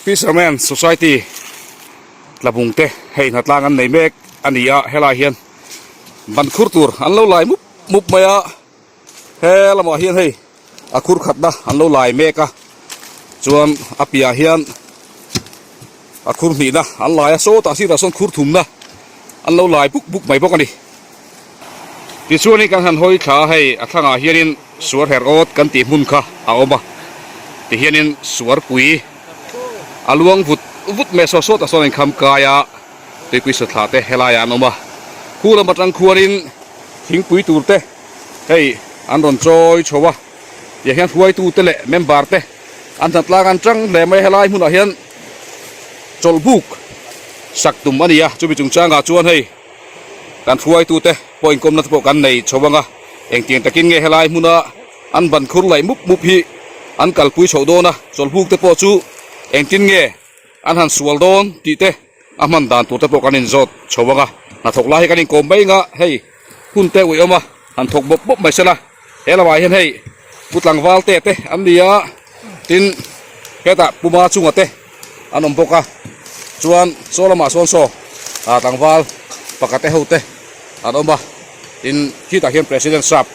Fisherman Society tlabung te hei hnatlang an nei mek a ni a, helai hian ban khur tur an lo lai mup mup mai a, he lamah hian hei a khur khatna an lo lai mek a, chuan a piahah hian a khur hnihna an lai a, sawtah sirah sawn khur thumna an lo lai buk buk mai bawk a ni. Tichuanin kan han hawi thla a, hei a thlangah hianin suar her awt kan tih hmun kha a awm a, tihianin suarpui a luang vut vut mai a, saw sawtah sawn a inkham kai a, tuipui sathla te helaiah an awm a, khu lam atang khuanin thingpui tur te hei an rawn chawi chho a, tiah hian hruaitute leh member te an hnatlang an tang hle mai a, helai hmunah hian chawlhbuk sak tum a ni a, chumi chungchangah chuan hei. Kan hruaitute pawh inkawmna te pawh kan nei chho ang a, engtiang takin nge helai hmuna an ban khur laih mup mup hi an kalpui chhoh dawn a, chawlhbuk te pawh chu engtin nge an han sual dawn tih te a hman dan tur te pawh kan inzawt chho ang a, hnathawk lai hi kan inkawm mai ang a, hei hun te uih awm a, han thawk bawp bawp mai sela, he lamah hian hei Pu Tlangval te te an ni a, tin hetah Pu Ma chunga te. an awm bawk a chuan saw lamah sawn saw ah tlangval pakhat te ho te an awm a tin khitah hian president sap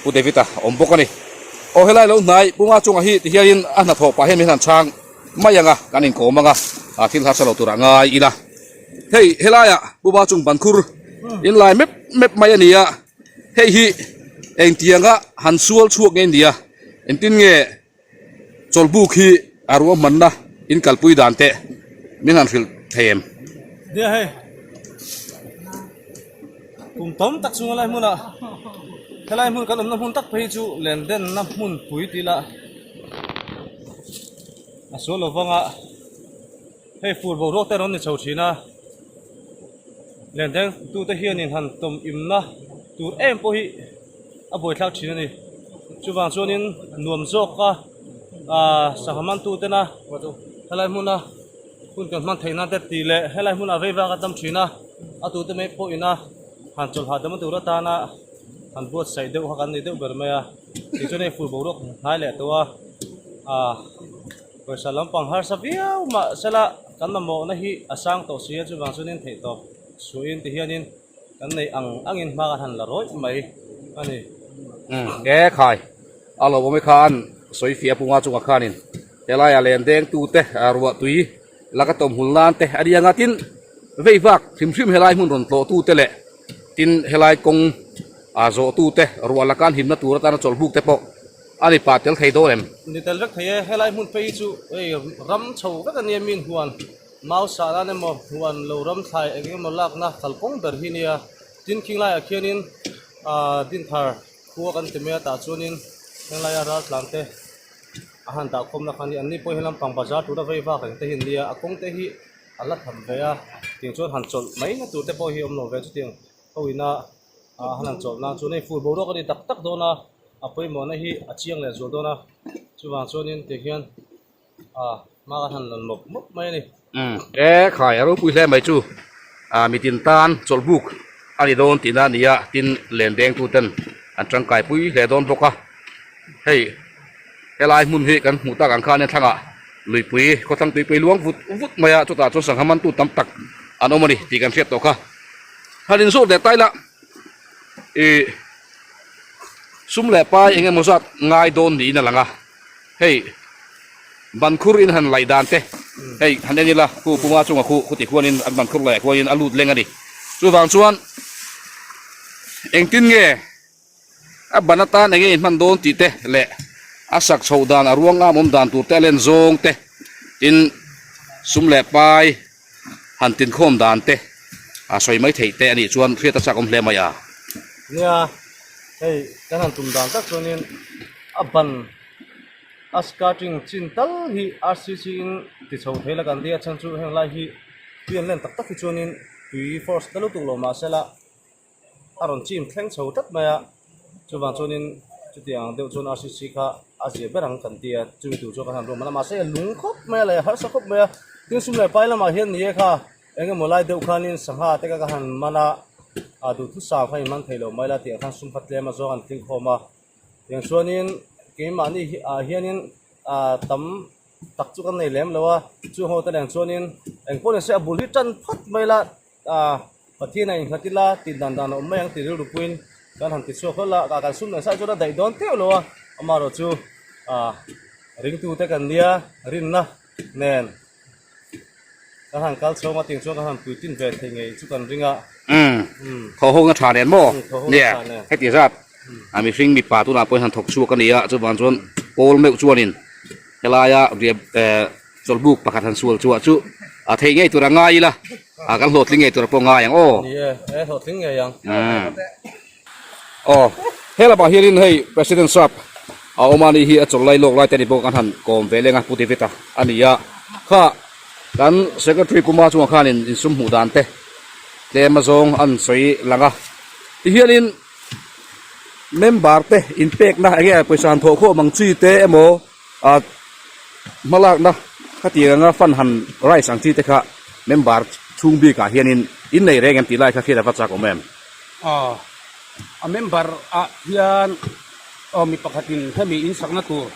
pu David a awm bawk a ni aw helai lo hnai pu nga chungah hi ti hianin a hnathawh pah hian min han chhang mai ang a kan inkawm ang a ah thil harsa lo turah ngai ila hei helaiah pu ma chung bankhur in lai mep mep mai a ni a hei hi engtianga han sual chhuak nge nia engtin nge. Chawlhbuk hi a ruahmanna in kalpui dan teh min han hrilh thei em? Nia hei, kum tam tak chunga lai hmunah helai hmun kan awmna hmun tak phei hi chu len denna hmun pui tih lah a sual lo vang a, hei fur boruak te rawn ni chho thin a, len deng tute hianin han tawm imna tur em pawh hi. a buaithlak thin a ni chuvang chuanin nuam zawka ahh sangha man tu tena helai hmuna hun kan hman theih nan te tih leh helai hmunah vei vak a tam thin a a tute mai pawh ina han chawlh hahdam tur atana han buatsaih deuh kha kan ni deuh ber mai a tichuan hei fur boruak hnai leh tawh a ahh pawisa lampang harsa viau mahsela kan mamawhna hi a sang tawh si a chuvang chuanin theihtawp suahin ti hianin. Kan neih ang angin hma kan han la rawih mai a ni. Umm e khai a lo awm e khan sawi fiah punga chungah khanin helaiah len deng tute ruah tui laka tawm hul nan te a nia nga tin vei vak hrim hrim helai hmun rawn tlawh tute leh tin helai kawng a zawh tute ruah laka an himna tur atana chawlhbuk te pawh a ni pah tel thei dawn em? Ni tel vek thei e, helai hmun phei hi chu hei ram chho vek a nia min huan. Mau sah nan emaw huan lo ram thlai eng emaw lakna kalkawng ber hi nia. Tin khing laiah khianin aaa Dinthar khua kan ti mai a tah chuanin henglaia raltlan te a han dah khawmna kha a ni. Anni pawh hi lampang bazar tura vei vak reng te hi an nia. A kawng te hi a la tham ve a, tiang chuan han chawlh mai na tur te pawh hi a awm lo ve chutiang ho ina aaa han han chawlh nan chuan hei fur boruak a ni tak tak dawn a, a pawimawhna hi a chiang leh zual dawn a. Chuvang chuanin tiang hian. A hma kan han lawn mawp mawp mai a ni. Umm e khai a ropui hle mai chu ah mitin tan chawlhbuk a ni dawn tihna a ni a tin len deng tu ten an tangkai pui hle dawn bawk a hei helai hmun hi kan hmuh tak ang khan nia thlangah luipui khawthlang tuipui luang vut vut mai a chutah chuan sangha man tu tam tak an awm a ni tih kan hriat tawh kha han inzawt leh tai la ih sum leh pai eng emaw zat ngai dawn niin a lang a. Hei bankhur in han laih dan te hei han en ila khu puma chunga khu khuti khuanin an bankhur laihah khuanin a lut leng a ni. Chuvang chuan engtin nge a ban atan enge in hman dawn tih te leh a sak chhoh dan a ruang ngam awm dan tur te a len zawng te tin sum leh pai han tinkhawm dan te a sawi mai theih te a nih chuan hriat a chak awm hle mai a. Nia hei kan han tum dan tak chuanin a ban a skirting chin tal hi rcc in ti chho thei la kan tia chhan chu heng lai hi tui an len tak tak hi chuanin tui force ta lutuk lo mahsela a rawn chim thleng chho tlat mai a chuvang chuanin chutiang deuh chuan rcc kha a zia ber ang kan tia chumi tur chuan kan han ruahman a mahse a lung khawp mai a leh harsa khawp mai a tin sum leh pai lamah hian ni e kha eng emaw lai deuh khanin sangha te kha ka han man a ah duhthusam kha in man thei lo mai la tih ang khan sum kha tlem a zawng an tling khawm a. Tiang chuanin keimahni ah hianin ah tam tak chu kan nei lem lo a, chung ho te nen chuanin engpawh ni se a bul hi tan phawt mai la ah Pathian a innghat ila tih dan dan a awm mai ang tih rilru puiin kan han ti chhuak hlawl a, kan sum nen sai chuan a daih dawn teuh lo a, amaherawhchu ah ringtute kan nia rinna nen. Kan han kal chhawng a ting chuan kan han puitlin ve thei ngei chu kan ring a. Umm thaw ho na tha nen maw? Nia heti zat a mihring mipa tunah pawhin han thawk chhuak a ni a chuvang chuan pawl meuh chuanin helaia riah eh chawlhbuk pakhat han sual chhuah chu a theih ngei tur a ngai ila a kan hlawhtling ngei tur pawh ngai ang aw. Ni e, e hlawhtling ngei ang. Umm aw he lamah hianin hei President Sap a awm a ni hi a chawl lai lawk lai te ni bawk an han kawm ve leng a Pu David a a ni a kha kan Secretary Puma chungah khanin insum hmuh dan te tlem azawng an sawi lang a tihianin member te inpekna eng nge pawisa han thawh khawm ang chi te emaw ah hmalakna khatiang anga fund han rise ang chi te kha member chhung bikah hianin innei reng em tih lai kha hriat a va chak awm em? Aw, a member ah hian aw mi pakhatin hemi insakna tur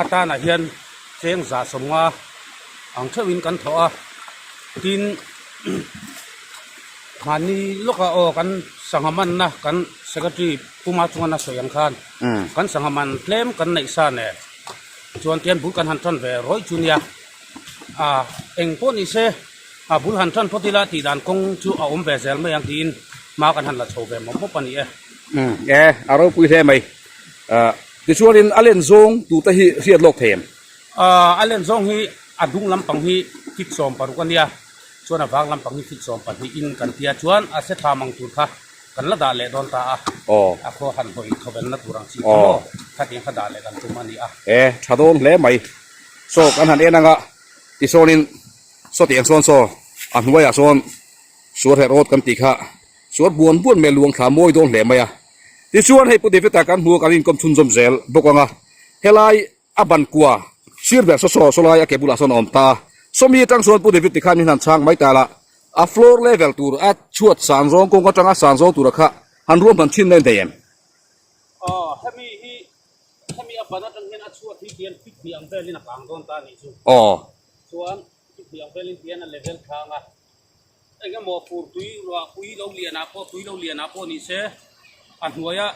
atanah hian cheng 150 ang theuhin kan thawh a, tin mahni lawkah aw kan sangha manna kan secretary puma chunga na sawi ang khan kan sangha man tlem kan neih sa nen chuan tian bul kan han tan ve rawih chu nia a eng pawh ni se. A bul han tan phawt ila tih dan kawng chu a awm ve zel mai ang tiin hma kan han la chho ve mawp mawp a ni e. Umm e, a ropui hle mai. Ah, tichuanin a len zawng tute hi hriat lawk thei em? Ah, a len zawng hi a dung lampang hi feet 16 a nia, chuan a vang lampang hi feet 12 in kan tia chuan a se thla mang tur kha kan la dah leh dawn ta a. Aw. A khaw han hawi thawvenna tur ang chi kha maw? Khatiang kha dah leh kan tum a ni a. E, tha dawn hle mai. Saw kan han en anga tichuanin Saw tiang sawn saw a hnuaiah sawn suar herh rawt kan tih kha suar buan buan mai luang thla mawi dawn hle mai a. Tichuan hei Pu David-a kan hmu a kan inkawm chhunzawm zel bawk ang a, helai a ban kua sir ber saw saw sawlai a ke bulah sawn a awm ta a, sawmi atang chuan Pu David tikhan min han chhang mai ta la, a floor level tur a chhuat san zawng kawng atanga san zawng tura kha han ruahman thin na in nei em? Aw hemi hi hemi a ban atang hian a chhuat hi tian fit hnih ang velin a kang dawn ta a nih chu. Aw. Chuan chutiang velin tian a level thlang a, eng emaw fur tui ruah pui lo lianah pawh tui lo lianah pawh ni se a hnuaia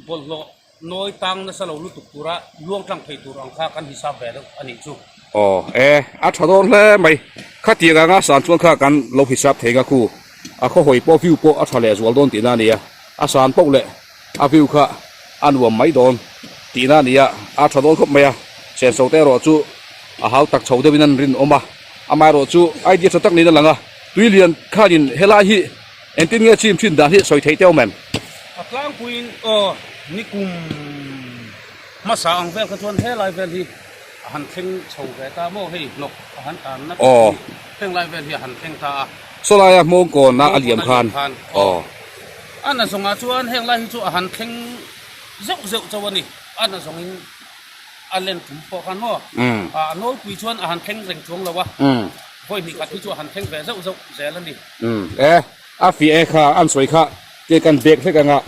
bawlhhlawh nawi tang nasa lo lutuk tura luang tlang thei tur ang kha kan hisap ve deuh a nih chu. Aw e, a tha dawn hle mai. Khatiang anga san chuan kha kan lo hisap thei nga khu. A khawhawi pawh view pawh a tha leh zual dawn tihna a nia. A san poh leh a view kha a nuam mai dawn tihna a ni a, a tha dawn khawp mai a, senso te erawh chu a hau tak chho deuhin an rinawm a, amaherawh chu idea tha tak niin a lang a, tui lian khanin helai hi engtin nge chim thin dan hi sawi theih te awm em? A tlangpuiin aw nikum hmasa ang vel kha chuan helai vel hi a han thleng chho ve ta maw hei hnawk a han tan na aw heng lai vel hi a han thleng ta a. Sawlaia hmawngkawn a liam khan aw. A na zawngah chuan heng lai hi chu a han thleng zeuh zeuh chauh a ni. A na zawngin a len tum pawh khan maw a nawlpui chuan a han thleng reng chuang lo a, vawi hnih khat hi chu a han thleng ve zeuh zeuh zel a ni. E, a fiah e kha an sawi kha te kan bek hlek anga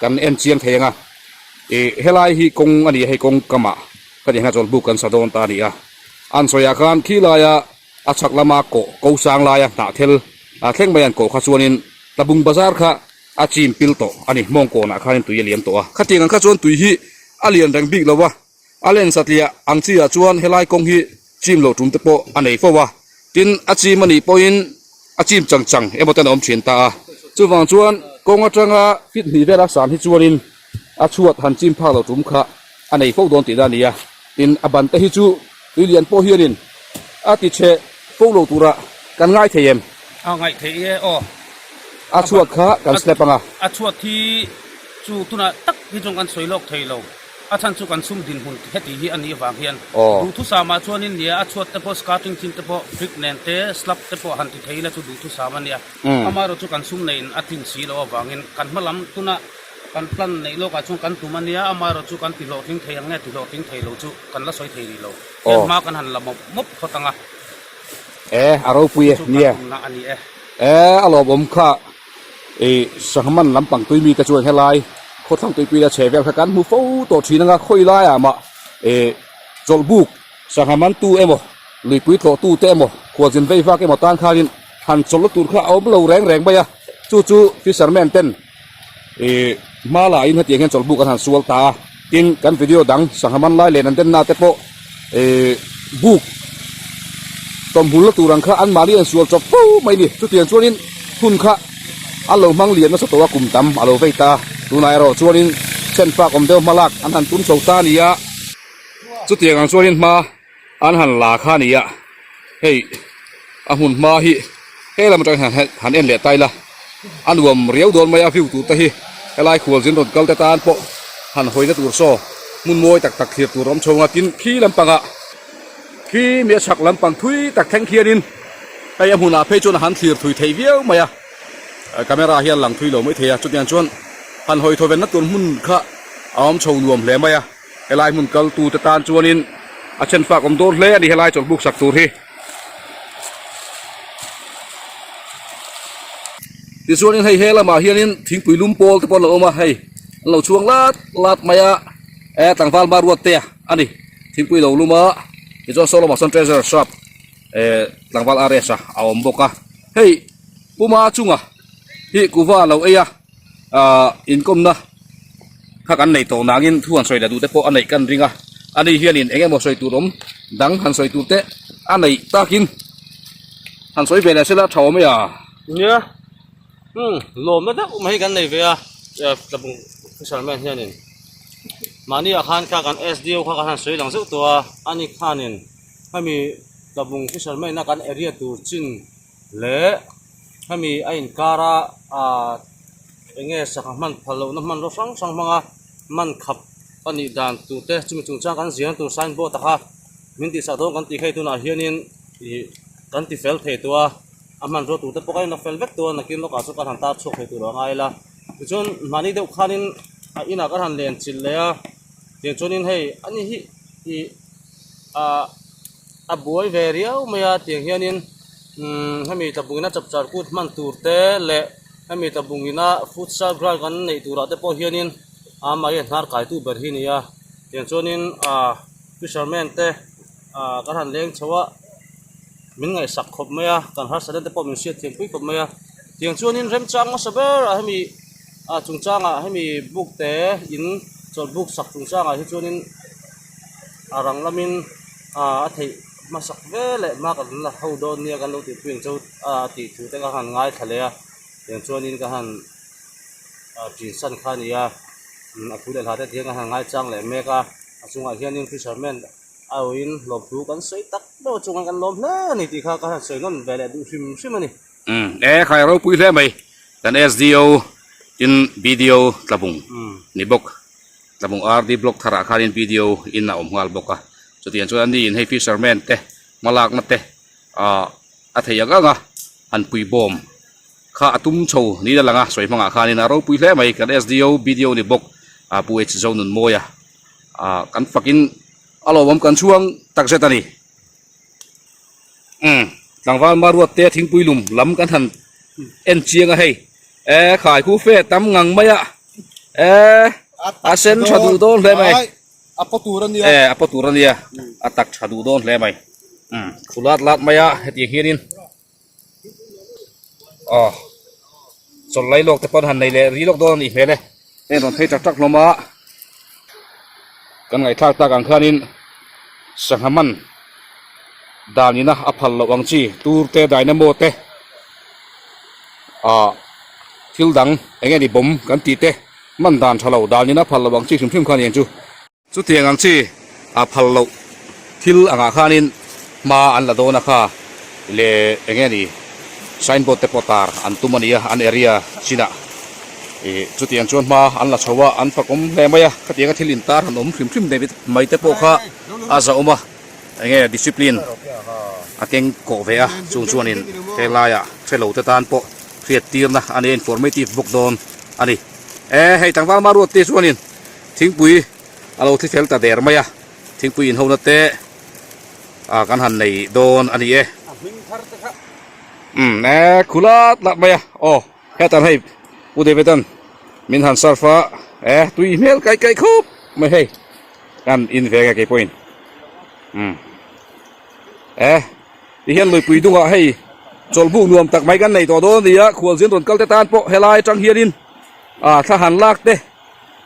kan en chiang thei anga i helai hi kawng a ni a, hei kawng kamah ka ti hna chawlhbuk kan sa dawn ta a ni a, an sawiah khan khilaia A chhak lama kawh ko sang laia hnah thel a thleng mai an kawh kha chuanin Tlabung bazar kha a chim pil tawh a ni. Hmawngkawnah khanin tui a liam tawh a. Khatiang ang kha chuan tui hi a lian reng bik lo a, a len satliah ang chi ah chuan helai kawng hi chim loh tum te pawh a nei fo a. Tin, a chim a nih pawhin a chim chang chang emaw ten a awm thin ta a. Chuvang chuan kawng atanga fit hnih vela san hi chuanin a chhuat han chim phak loh tum kha a nei fo dawn tihna a ni a. Tin, a ban te hi chu tui lian pawh hianin a ti chhe fo lo tura kan ngai thei em? A ngaih theih e aw. A chhuat kha kan slap ang a. A chhuat hi chu tunah tak hi chuan kan sawi lawk thei lo. A chhan chu kan sum dinhmun heti hi a nih avang hian duhthusam ah chuanin nia a chhuat te pawh skirting chin te pawh brick nen te slab te pawh han ti thei ila chu duhthusam a nia. Amaherawhchu chu kan sum neiin a tlin si loh avangin kan hma lam tunah Kan plan neih lawkah chuan kan tum a nia, amaherawh chu kan ti hlawhtling thei ang nge ti hlawhtling thei lo chu kan la sawi thei rih lo. Hian hma kan han la mawp mawp phawt ang a. E, a ropui e, Chu kan nia. tumna a ni e. E, a lawmawm kha i Sanghaman lampang tui mite chuan helai khawthlang tuipui la chhe vel kha kan hmu fo tawh thin ang a, khawi laiah mah e chawlhbuk. Sangha mantu emaw, luipui tlawhtute emaw, khualzin vei vak emaw tan khanin han chawlhna tur kha a awm lo reng reng mai a, chu chu fisherman ten ih hma lahin hetiang hian chawlhbuk an han sual ta a, tin kan video dang sangha man lai len an denna te pawh ih buk tawmhulna tur ang kha anmahni an sual chawp fo mai a ni, chutiang chuanin hun kha a lo hmang lian nasa tawh a kum tam a lo vei ta, tunah erawh chuanin chhenfak awm deuh hmalak an han tum chho ta a ni a. Chutiang ang chuanin hma an han la kha a ni a, hei a hmun hma hi he lam atang hian han en leh ta ila a nuam riau dawn mai a view tur te hi helai khualzin rawn kal te tan pawh han hawina tur saw hmun mawi tak tak thlir tur a awm chho ang a tin khi lampangah khi mi a chhak lampang thui tak thleng khianin hei a hmunah phei chuan a han thlir thui thei viau mai a camera hian lang thui lo mai thei a chutiang chuan han hawi thawvenna tur hmun kha a awm chho nuam hle mai a. Helai hmun kal tu te tan chuanin a then fak awm dawn hle a ni helai chawlhbuk sak tur hi. Tichuanin hei he lamah hianin thingpui lum pawl te pawh an lo awm a hei an lo chhuang lat lat mai a e tlangval ma ruat te a ni thingpui lo lum a tichuan saw lamah sawn treasure shop eh tlangval RS a a awm bawk a hei puma chunga hi kuva a lo ei a. Ahh inkawmna kha kan nei tawh nangin thu han sawi leh duh te pawh a neih kan ring a ani hianin eng emaw sawi tur awm dang han sawi tur te a neih takin han sawi ve leh sela tha awm e a. Nia umm lawmna deuh mai hi kan nei ve a tlabung fisherman hianin mahni ah khan kha kan SDO kha kan han sawi lang zeuh tawh a ani khanin hemi tlabung fisherman a kan area tur chin leh hemi a inkar a ahh eng nge sangha hman phal lohna hmanraw hrang hrang hmanga man khap a nih dan tur te chumi chungchang kan zirna tur sign board a kha min tihsak dawn kan tih kha hei tunah hianin ih kan ti fel thei tawh a a hmanraw tur te pawh kha in la fel vek tawh a nakin lawkah chuan kan han tar chhuak thei tur a ngai la tichuan mahni deuh khanin a inah kan han len chilh leh a tiang chuanin hei ani hi ih ah. A buai ve riau mai a tiang hianin umm hemi tlabungina chapchar kut hman tur te leh hemi tlabungina futsal ground kan neih turah te pawh hianin amah hi a hnar kaitu ber hi a ni a tiang chuanin ah fisherman te ah kan han leng chho a min ngaihsak khawp mai a kan harsatna te pawh min hriat thiam pui khawp mai a tiang chuanin remchang hmasa ber a hemi ah chungchangah hemi book te in chawlh buk sak chungchangah hi chuanin. A rang lamin a theih hmasak ve leh hma kan la ho dawn nia kan lo tihpui ang chu a tih thu te ka han ngaithla leh a tiang chuanin ka han ṭin san kha a ni a a thu leh hla te tiang ka han ngaichang leh mek a a chungah hianin fisherman a awin lawmthu kan sawi tak deuh a chungah kan lawm hle a ni tih kha ka han sawi nawn ve leh duh hrim hrim a ni. Umm e khai ropui hle mai kan SDO tin BDO tlabung ni bawk. Tlabung RD block tharah khanin video in a awm nghal bawk a, chutiang chuan ani in hei fisherman te hmalakna te ahh a thei ang ang a han pui bawm kha a tum chho niin a lang a sawi hmangah khanin a ropui hle mai kan SDO BDO ni bawk ah Pu H Zonunmawia ah kan fakin a lawmawm kan chhuang takzet a ni. Umm tlangval maruat te thingpui lum lam kan han en chiang a hei e khai khu fe tam ngang mai a e a sen tha duh dawn hle mai a paw tur a nia e a paw tur a nia a tak tha duh dawn hle mai umm khu lat lat mai a hetiang hianin aw chawlh lai lawk te pawn han nei leh ri lawk dawn a nih hmel e heng rawn phei tak tak hlawm a kan ngaihthlak tak ang khanin sangha man dan ina a phal loh ang chi tur te dynamo te ah thil dang eng nge ni bawm kan tih te man dan tha lo dan ina a phal loh ang chi hrim hrim kha a ni ang chu. Chutiang ang chi a phal loh thil angah khanin hma an la dawn a kha leh eng nge ni signboard te pawh tar an tum a nia an area chinah ih chutiang chuan hma an la chho a an fakawm hle mai a khatianga thil intar han awm hrim hrim mai te pawh kha a zahawm a eng nge discipline a keng kawh ve a chung chuanin helaiah hrelo te tan pawh hriat tirna a nia informative bawk dawn a ni e hei tlangval maruat te chuanin. Thingpui a lo thi fel ta der mai a, thingpui inhona te ah kan han nei dawn a ni e. Umm e khu lat lat mai a, aw hetan hei Pu Davidan min han serve a, e tui hmel kaih kaih khawp mai hei kan in ve nge keipawhin umm. E tihian luipui dungah hei chawlhbuk nuam tak mai kan nei tawh dawn a ni a, khualzin rawn kal te tan pawh helai atang hianin ah thla han lak te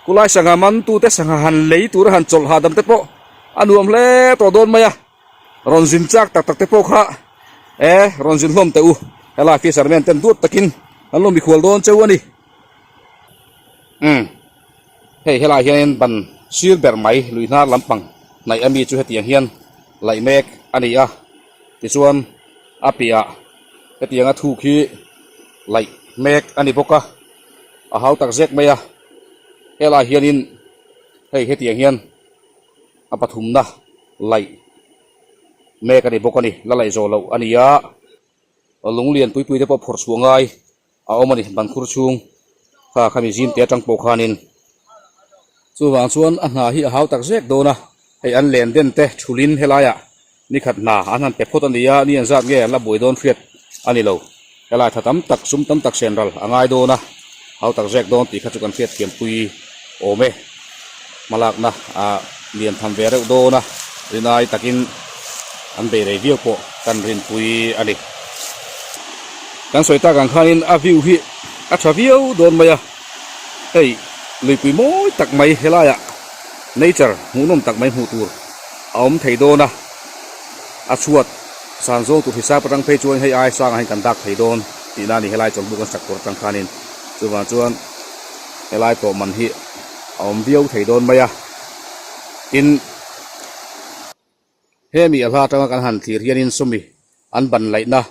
kulai sangha man tute sangha han lei tura han chawlh hahdam te pawh a nuam hle tawh dawn mai a. Rawn zin chak tak tak te pawh kha e rawn zin hlawm teh u, helai fisherman ten duat takin an lo mikhual dawn cheu a ni. Umm hei helai hianin ban sir ber mai lui hnar lampang hnaih ami chu hetiang hian laih mek a ni a, tichuan a piahah hetianga thuk hi laih mek a ni bawk a, a hau tak zek mai a, helai hianin hei hetiang hian. A pathumna laih mek a ni bawk a ni, la laih zawh loh a ni a, lung lian pui pui te pawh phawrh chhuah ngai a awm a ni ban khur chhung kha khami zim te atang pawh khanin chuvang chuan a hna hi a hau tak zek dawn a, hei an len den te thulin helaiah nikhat hna an han pe phawt a ni a, ni an zat nge an la buai dawn hriat a ni lo, helai tha tam tak sum tam tak sen ral a ngai dawn a, hau tak zek dawn tih kha chu kan hriat thiam pui awm e, hmalakna a lian tham ve reuh dawn a, rinai takin an bei rei viau pawh kan rinpui a ni. Kan sawi tak ang khanin a view hi a tha viau dawn mai a, hei luipui mawi tak mai helaiah nature hmuhnawm tak mai hmuh tur a awm thei dawn a, a chhuat san zawng tur hisap atang phei chuan hei ai sangah hian kan dak thei dawn tihna a ni helai chawlhbuk an sak tur atang khanin chuvang chuan helai tawh man hi a awm viau thei dawn mai a tin hemi a hla atanga kan han thlir hianin sawmi an ban laihna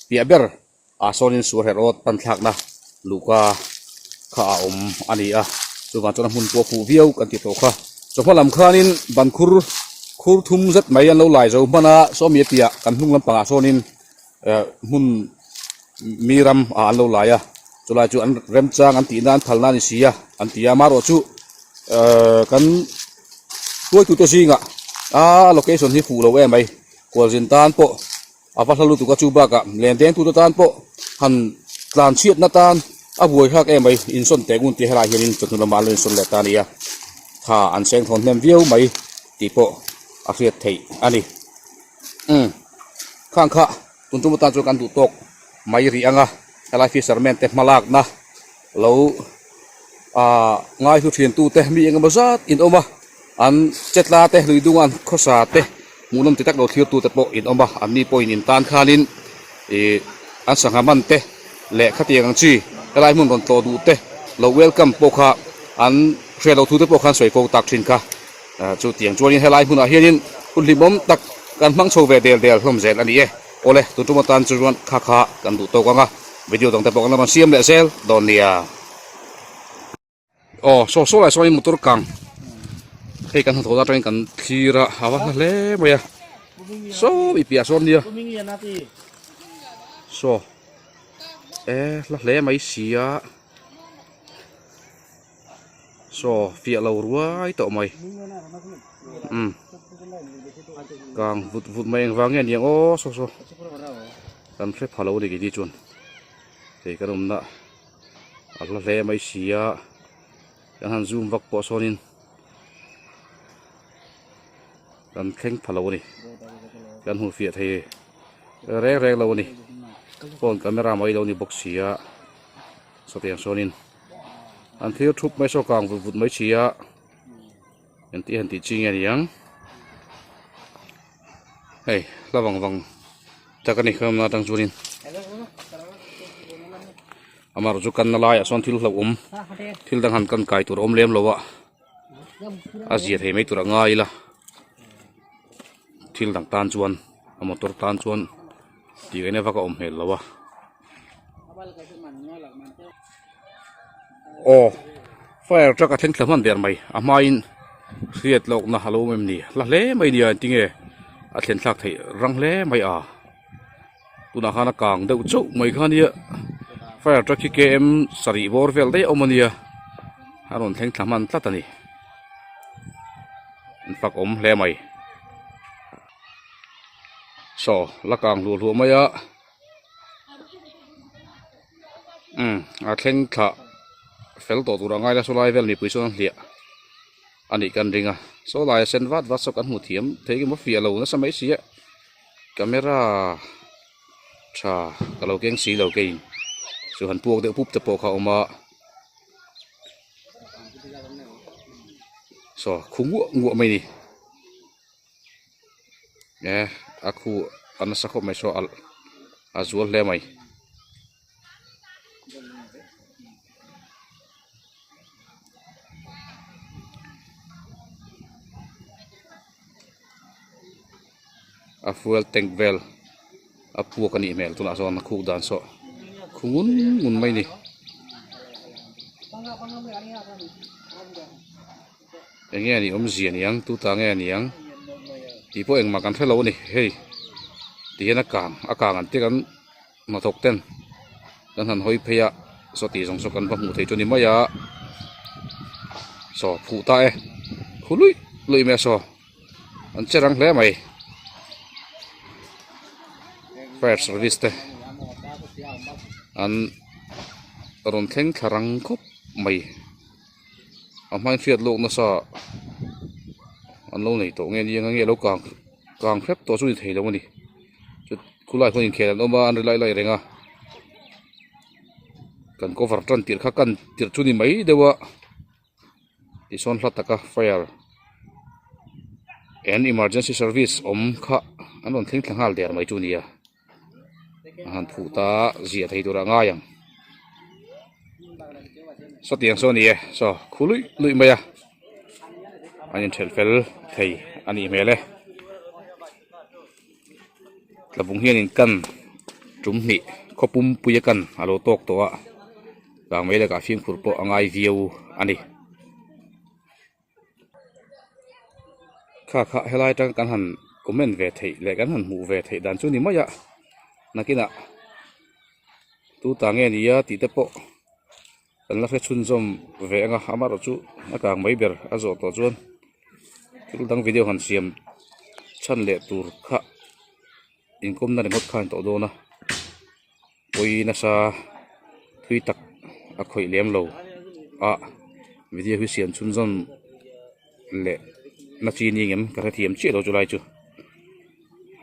piah ber ah sawnin suar herh awt pan thlakna luhka kha a awm a ni a chuvang chuan a hmun pawh a fuh viau kan ti tawh kha chawhma lam khanin ban khur khur thum zet mai an lo lai zo hman a sawmi a piah kan hnung lampangah sawnin eh hmun mi ram ah an lo lai a chulai chu an remchang an tihna an phalna a ni si a an ti a amaherawhchu ehh kan hruaitute zingah a location hi fuh lo em mai kualzin tan pawh. A va hla lutuk a chu bakah len dengtute tan pawh han tlan chhiatna tan a buai thlak em mai insawn teh ngun tih helai hianin chawhnu lamah an lo insawn leh ta a ni a, tha an seng thawn hnem viau mai tih pawh a hriat theih a ni. Umm khang kha tun tum atan chuan kan duh tawk mai rih ang a, helai fisherman te hmalakna lo ah ngaihlu thian tute mi eng emaw zat in awm a, an chetla te lui dunga an khawsa te hmuhnawm ti tak lo thlir tute pawh in awm a, an ni pawhin in tan khanin ih an sangha man te leh khatiang ang chi helai hmun rawn tlawh duh te lo welcome pawh kha an hriat loh thu te pawh khan sawi fo tak thin kha. Chutiang chuanin helai hmunah hianin hun hlimawm tak kan hmang chho ve del del hlawm zel a ni e. Awle, tun tum atan chuan kha kha kan duh tawk ang a, video dangte pawh kan la rawn siam leh zel dawn nia. Aw, saw saw lai sawn motor kang hei kan hnathawh atangin kan thlir a, a va hla hle mai a, saw i piah sawn nia, saw e hla hle mai sia. Saw fiah lo ruai tawh mai umm kang vut vut mai engvang nge aniang aw saw saw kan hre pha lo a ni keini chuan hei kan awmna a hla hle mai si a kan han zoom vak pawh sawnin kan thleng pha lo a ni kan hmu fiah thei reng reng lo a ni phone camera mai lo ni bawk si a. Sawtiang sawnin an thlir thup mai saw kang vut vut mai si a engti han tih chi nge ni ang hei hla vang vang tak a ni ka awmna atang chuanin amaherawh chu kanna laiah sawn thil hlauhawm thil dang han kan kai tur a awm lem lo a a zia thei mai tur a ngai ila thil dang tan chuan a motor tan chuan tih ngaihna vak a awm hmel lo a. Aw fire truck a thleng thla hman der mai a hmain hriat lawkna a lo awm em ni hla hle mai nia engtinge a thlen thlak theih rang hle mai a tunah khan a kang deuh chauh mai kha nia fire truck hi km sarih bawr vel daih a awm a nia a rawn thleng thla hman tlat a ni an fak awm hle mai saw la kang hluah hluah mai a. Umm a thleng thlah fel tawh tur a ngai la saw lai vel mipui chuan an hliah a nih kan ring a saw lai a sen vat vat saw kan hmu thiam thei emaw fiah lo nasa mai si a. Camera tha ka lo keng si lo keiin chu han puak deuh pup te pawh kha a awm a saw khu nguah nguah mai a ni e a khu a nasa khawp mai saw alh a zual hle mai. A fuel tank vel a puak a nih hmel tunah chuan a khuk dan saw khu ngun ngun mai a ni. Eng nge a nih awmzia niang tu ta nge a niang tih pawh engmah kan hrelo a ni hei ti hian a kang a kang an tir an hnathawk ten kan han hawi phei a saw tih zawng saw kan va hmuh theih chu a ni mai a saw phuh ta e khu luih luih mai a saw an che rang hle mai fire service te an rawn thleng thla rang khawp mai a hmain hriat lawk nasa an lo nei tawh nge nia nge lo kang kang hrep tawh chu ni thei lo a ni. Khulai khawn inkhel an awm a an ri lai lai reng a kan cover tan tirh kha kan tirh chu ni mai deuh a tisawn hla taka fire and emergency service awm kha an rawn thleng thla nghal der mai chu a ni a a han phuh ta ziah thei tur ah ngai ang sawtiang saw a ni e saw khu luih luih mai a an inthelh fel thei a nih hmel e. Tlabung hianin kan tum hnih khaw pumpuia kan a lo tawk tawh a vang mai lakah fimkhur pawh a ngai viau a ni. Kha kha helai atang kan han comment ve theih leh kan han hmuh ve theih dan chu ni mai a nakinah tu ta nge nia tih te pawh kan la hre chhunzawm ve ang a amaherawh chu a kang mai ber a zawh tawh chuan thil dang video han siam chhan leh tur kha inkawmna ringawt kha a ni tawh dawn a pawi nasa thui tak a khawih lem lo a video hi siam chhunzawm leh na chi ni ngem ka hrethiam chiah lo chu lai chu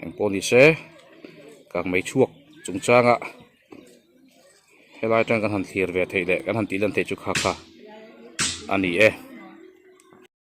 engpawh ni se kang mai chhuak chungchanga. Helai atang kan han thlir ve theih leh kan han tih lan theih chu kha kha a ni e.